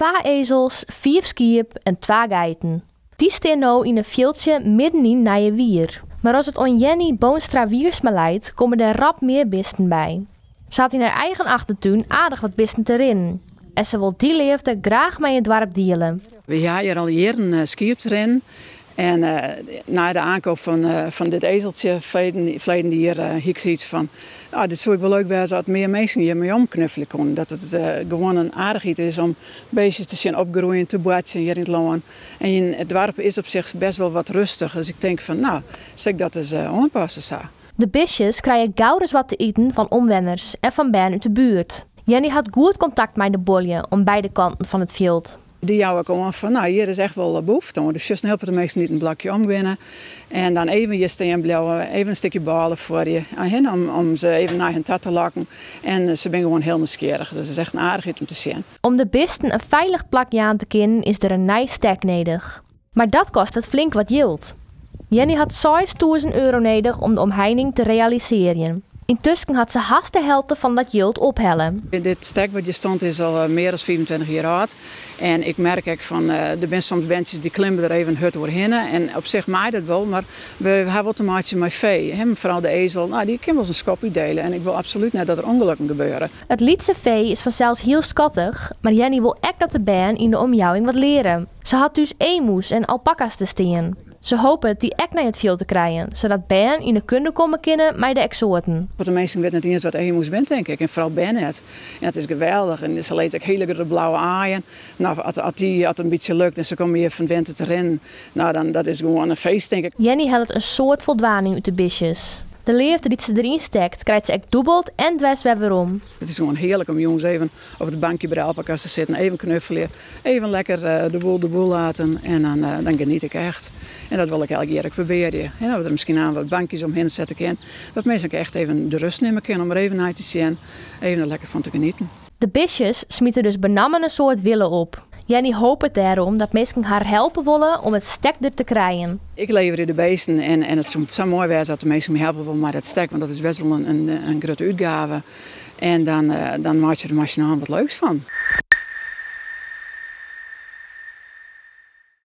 Twa ezels, fiif skiep en twa geiten. Dy stean no yn in fjildsje middenyn Nijewier. Mar as it oan Jenny Boonstra-Wiersma leit, komme der rap mear bisten by. Se hat yn har eigen achtertún aardich wat bisten te rinnen. En se wol dy leafde graach mei it doarp diele. Wy ha hjir al jierren skiep te rinnen. En nei de aankoop fan dit ezeltsje ferleden jier hie ik sayts fan, oh, dit soe ek wol leuk wêze as mear minsken hjir mei omknuffelje koenen. Dat it gewoan in aardichheid is om beestjes te sjen opgroeien, te boartsjen hjir yn it lân. En yn it doarp is op sich best wol wat rêstich, dus ik tink fan, no, sil ik dat ris oanpasse sa. De bistjes krije gauris wat te iten fan omwenners en fan bern út de buert. Jenny hat goed kontakt mei de buorlju oan beide kanten fan it fjild. Dy jouwe ek oan fan, no, hjir is echt wol behoefte oan. Dus sjochst in hiel protte minsken dy't in blokje omgeane en dan even hjir stean bliuwe, even in stikje bôle foar je, om se even nei hun ta te lokken. En se binne gewoan hiel nijsgjirrich. Dat is echt in aardichheid om te sjen. Om de bisten in feilich plak jaan te kinnen is der in nij stek nedich. Mar dat kostet flink wat jild. Jenny hat €6000 nedich om de omheining te realisearjen. Yntusken hat se hast de helte fan dat jild ophelle. Dit stek wat hjir stond is al mear as 25 jier âld. En ik merk ek fan, der binne soms berntsjes dy klimme der even hurd oerhinne. En op sich mei dat wol, mar we ha wol te meitsjen mei fee. Foaral de ezel, no, dy kin wolris in skop útdele. En ik wol absolút net dat der ûngelokken gebeure. It lytse fee is fansels hiel skattich, mar Jenny wol ek dat de bern yn de omjouwing wat leare. Se hat thús emoes en alpaka's te stean. Se hopet dy ek nei it fjild te krijen, sadat bern yn 'e kunde komme kinne mei de eksoaten. Want de minsken witte net iens wat emoes binne, tink ik. En foaral bern net. En dat is geweldich. En se lizze ek hiele grutte blauwe aaien. No, as dy as it in bytsje lukt en se komme hjir fan 't winter te rinnen, no, dan dat is gewoan in feest, tink ik. Jenny hellet in soad foldwaning út de bistjes. De leafde dy't se deryn stekt, krijt se ek dûbeld en dwers wer werom. It is gewoan hearlik om jûns even op it bankje by de alpaka's te sitten, even knuffelje, even lekker de boel de boel laten en dan geniet ik echt. En dat wol ik elk jier ek probearje. En dat we der miskien aan wat bankjes omhinne sette kinne, dat minsken ek echt even de rêst nimme kinne om der even nei te sjen, even der lekker fan te genieten. De bistjes smite dus benammen in soad wille op. Jenny hopet dêrom dat minsken har helpe wolle om it stek der te krijen. Ik leverje de beesten en it soe sa moai wêze as de minsken my helpe wolle mei dat stek, want dat is best wol in grutte útgave. En dan meitsje we der mei syn allen wat leuks fan.